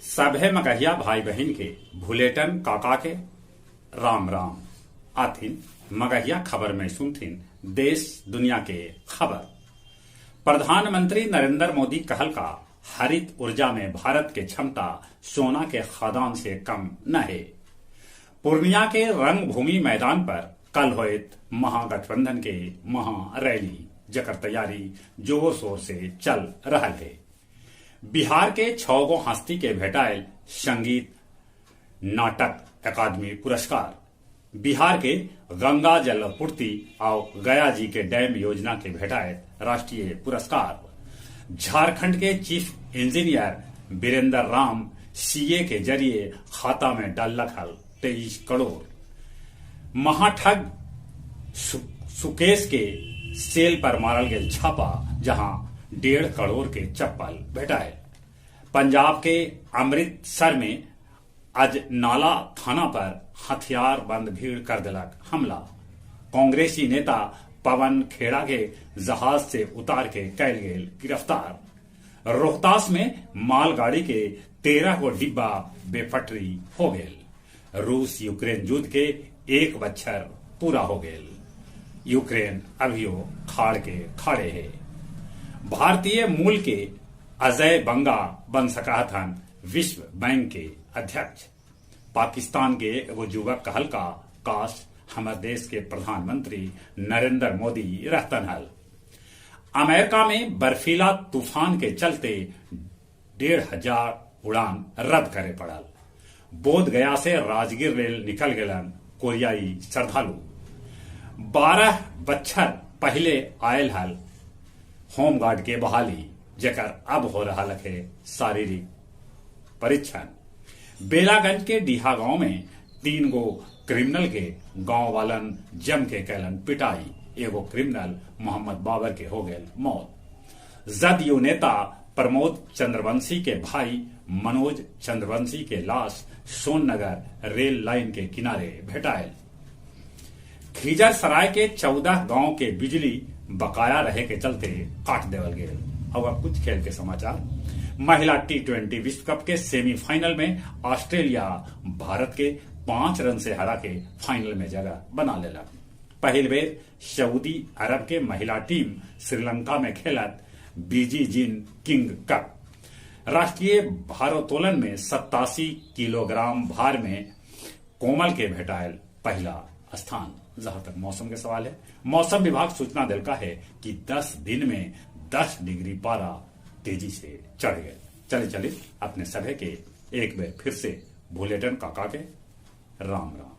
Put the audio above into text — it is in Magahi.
सभे मगहिया भाई बहिन के भुलेटन काका के राम राम। आथिन मगहिया खबर में सुनथिन देश दुनिया के खबर। प्रधानमंत्री नरेंद्र मोदी कहलका हरित ऊर्जा में भारत के क्षमता सोना के खदान से कम न हे। पूर्णिया के रंगभूमि मैदान पर कल होयत महागठबंधन के महारैली, जकर तैयारी जोर शोर से चल रहा है। बिहार के 6 गो हस्ती के भेटायल संगीत नाटक अकादमी पुरस्कार। बिहार के गंगा जल पूर्ति और गया जी के डैम योजना के भेटायल राष्ट्रीय पुरस्कार। झारखंड के chief engineer Virendra Ram CA के जरिए खाता में डाललक हल 23 करोड़। महाठग सुकेश के सेल पर मारल गेल छापा, जहां 1.5 करोड़ के चप्पल भेटाए। पंजाब के अमृतसर में आज नाला थाना पर हथियार बंद भीड़ कर दिलक हमला। कांग्रेसी नेता पवन खेड़ा के जहाज से उतार के कैल गेल गिरफ्तार। रोहतास में मालगाड़ी के 13 गो डिब्बा बेपटरी हो गेल। रूस यूक्रेन युद्ध के 1 बच्छर पूरा हो गेल। यूक्रेन अभियो खाड़ के खाड़े है। भारतीय मूल के अजय बंगा बन सका थन विश्व बैंक के अध्यक्ष। पाकिस्तान के एगो युवक कहलका काश हमारे देश के प्रधानमंत्री नरेंद्र मोदी रहतन हल। अमेरिका में बर्फीला तूफान के चलते 1500 उड़ान रद्द करे पड़ल। बोध गया से राजगीर रेल निकल गेलन कोरियाई श्रद्धालु। 12 बच्छर पहले आयल हल होमगार्ड के बहाली, जेकर अब हो रहा है शारीरिक परीक्षण। बेलागंज के डीहा गांव में 3 गो क्रिमिनल के गांव वालन जम के कैलन पिटाई। एगो क्रिमिनल मोहम्मद बाबर के हो गए मौत। जदयू नेता प्रमोद चंद्रवंशी के भाई मनोज चंद्रवंशी के लाश सोननगर रेल लाइन के किनारे भेटायल। खीजर सराय के 14 गांव के बिजली बकाया रहे के चलते काट देवल गेल। अब कुछ खेल के समाचार। महिला T20 विश्व कप के सेमीफाइनल में ऑस्ट्रेलिया भारत के 5 रन से हरा के फाइनल में जगह बना लेला। पहली बेर सऊदी अरब के महिला टीम श्रीलंका में खेलत बीजी जिन किंग कप। राष्ट्रीय भारोत्तोलन में 87 किलोग्राम भार में कोमल के भेटायल पहला स्थान। जहां तक मौसम के सवाल है, मौसम विभाग सूचना दिलका है कि 10 दिन में 10 डिग्री पारा तेजी से चढ़ गए। चले चले अपने सभे के एक बार फिर से भुलेटन काका के राम राम।